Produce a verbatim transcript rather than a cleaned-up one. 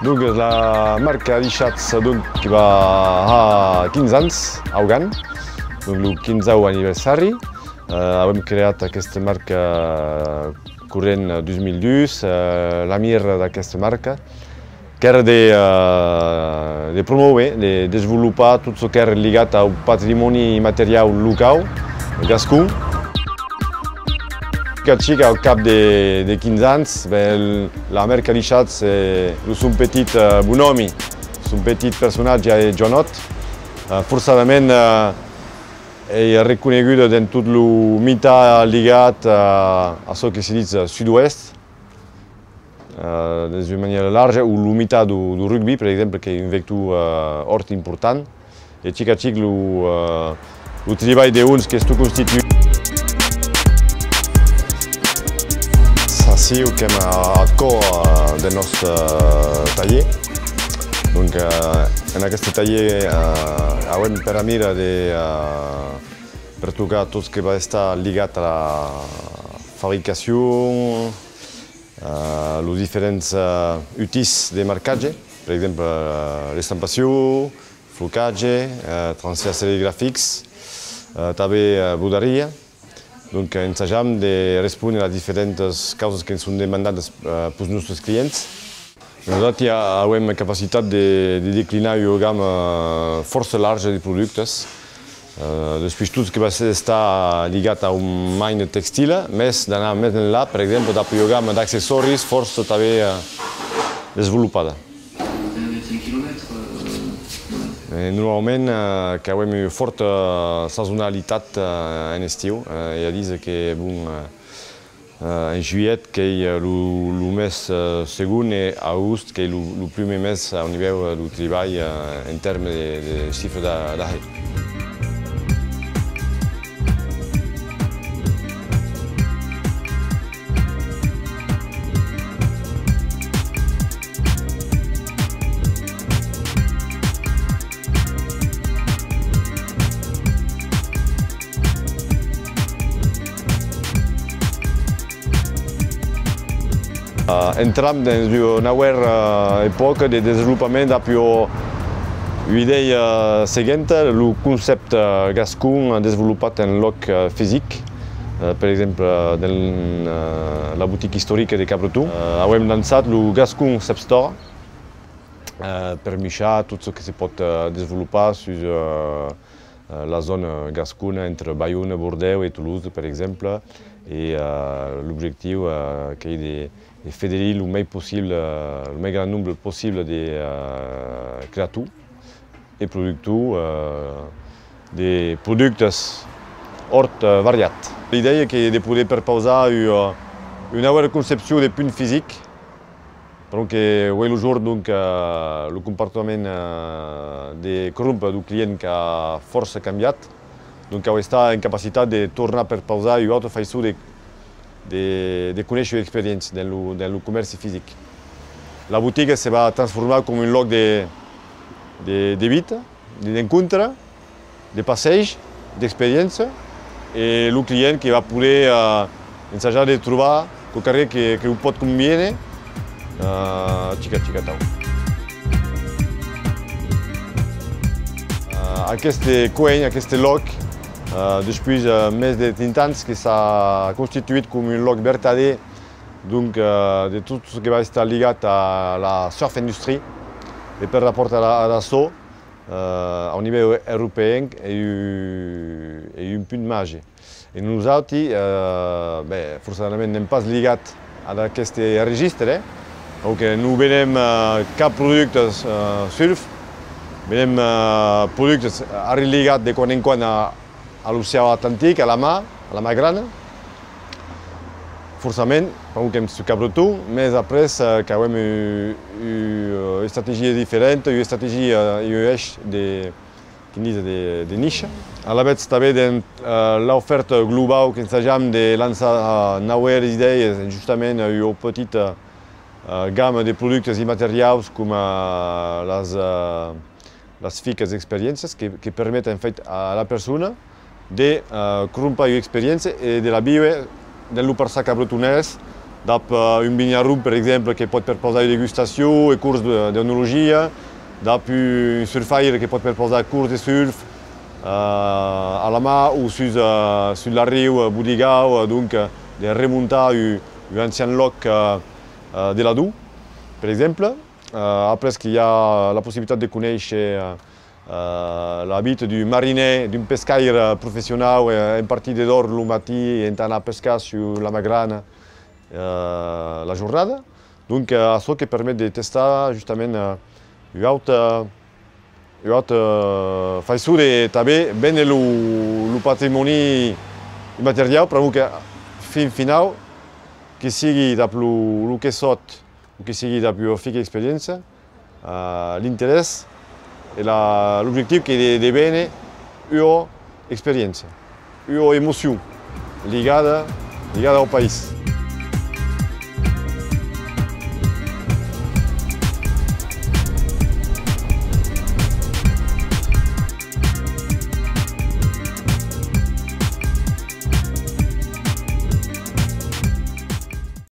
Donc, es la marca Adishatz, donc, que va har quinze ans, augan, donc, lo quinzau anniversari. Eh, avem creat aquesta marca corrent dos mil dus. Eh, l'amira d'aquesta marca qu'èra de, eh, de promòver, de desvolopar tot çò qu'èra ligat au patrimòni immateriau locau, gascon. Chic a chic, au cap de, de quinze ans, ben, la marca Adishatz, eh, lo son petit, eh, bonòmi, son petit personatge, eh, Joanòt, eh, forçadament, eh, ei reconeguda dens tot lo mitan ligat a, a çò que se ditz, eh, sud-oèst, eh, dens una manièra larja, o lo mitan deu, deu rugbi, per exemple, qu'ei un vector, eh, hòrt important. E chic a chic, lo, eh, lo tribalh de hons qu'estó constituit. Aciu qu'èm a, ath còr, eh, de nòste, eh, talhèr. Donc, eh, en aqueste talhèr, eh, avem per amira de, eh, pertocar tot çò que va estar ligat a la fabricacion, eh, los diferents, eh, utís de marcatge, per exemple, eh, l'estampacion, flocatge, eh, transfèrts serigrafics, eh, tanben, eh, brodaria. Donc, eh, ensajam de respóner a diferentas causas que son demandadas, eh, peus nòstes clients. Nosati a-, avem capacitat de, de declinar ua gama fòrça larja de productes. Eh, despuish tot çò que va estar ligat au maine textile, mès d'anar mès enlà, per exemple, dab ua gama d'accessòris fòrça tanben, eh, desvolopada. E normalament, eh, qu'avem ua fòrta sasonalitat, eh, en estiu, eh, ei a díser que, bon, eh, Eh, en julhet qu'ei, eh, lo, lo mes, eh, segon, e agost qu'ei lo, lo prumèr mes au nivèu, eh, deu tribalh, eh, en tèrme de, de chifre d'a-, d'ahèr. Eh, entram dens ua nauèra, eh, epòca de desvolopament dab ua, ua idèia, eh, seguenta, lo concèpte, eh, gascon desvolopat en lòc, eh, fisic, eh, per exemple, eh, dens, eh, la botica istorica de Capbreton. Eh, avem lançat lo Gascon Concept Store, eh, per michar tot çò que se pòt, eh, desvolopar sus, eh, eh, la zòna gascona entre Baiona, Bordèu e Tolosa, per exemple, e, eh, l'objectiu, eh, qu'ei de, de federir lo mei possible, eh, lo mei grand nombre possible de, eh, creators e productors, eh, de productes hòrt, eh, variats. L'idèia qu'ei de poder perpausar ua, ua nauèra concepcion de punt fisic, Pr'amor que uei lo jorn, donc, eh, lo comportament, eh, de crompa deu client qu'a fòrça cambiat, donc cau estar en capacitat de tornar perpausar ua auta faiçon de, de, de conéisher ua experiéncia dens lo, dens lo comèrci fisic. La botiga se va transformar coma un lòc de, de, de vita, de, d'encontre, de passeig, d'experiéncia, e lo client que va poder, eh, ensajar de trobar quauquarren que, que lo pòt conviéner, eh, chic a chic atau. Eh, aqueste coenh, aqueste lòc, eh, despuish, eh, mès de trenta ans que s'a constituit coma un lòc vertadèr, donc, eh, de tot çò que va estar ligat a la surf industry, e per rapòrt a, ad açò, eh, au nivèu europeenc ei u-, ei un punt màger. E nosauti, eh, ben, forçadament n'èm pas ligat ad aqueste registre, donc, eh, non venem, eh, cap productes, eh, surf, venem, eh, productes arreligats de quan en quan a, a l'ocean Atlantic, a la mar, a la mar grana. Forçament, pr'amor qu'èm sus Capbreton, mès après, eh, qu'avem u-, u-, ua estrategia diferenta, ua estrategia, eh, un èish de, quin díser, de, de nicha. Alavetz tanben dens, eh, l'aufèrta globau qu'ensajam de lançar, eh, nauèras idèias, justament, eh, ua petita, eh, gama de productes immateriaus coma, eh, las, eh, las ficas experiéncias que, que permeten, en fait, a la persona de, eh, crompar ua experiéncia e de la víver dens lo parçan capbretonés, Dab, eh, un vinharon, per exemple, que pòt perpausar degustacion e cors de, d'enologia, dab un surfaire que pòt perpausar cors de surf, eh, a la mar o sus, eh, sus l'arriu, eh, Bodigau, eh, donc, eh, de remontar un, un ancian lòc, eh, eh, de l'Ador, per exemple. Eh, après que i a la possibilitat de conéisher, eh, eh, la vita d'un marinièr, d'un pescaire professionau, eh, en partir de d'òra lo matin entà anar pescar sus la mar grana, eh, la jornada. Donc, eh, açò que permet de testar justament, eh, ua auta, ua auta, eh, faiçon de tanben véner lo, lo patrimòni immateriau, pr'amor que, fin finau, que sigui dab lo, lo que sòt o que sigui dab ua fica experiéncia, eh, l'interès e la, l'objectiu qu'ei de, de véner ua experiéncia, ua emocion ligada, ligada au país.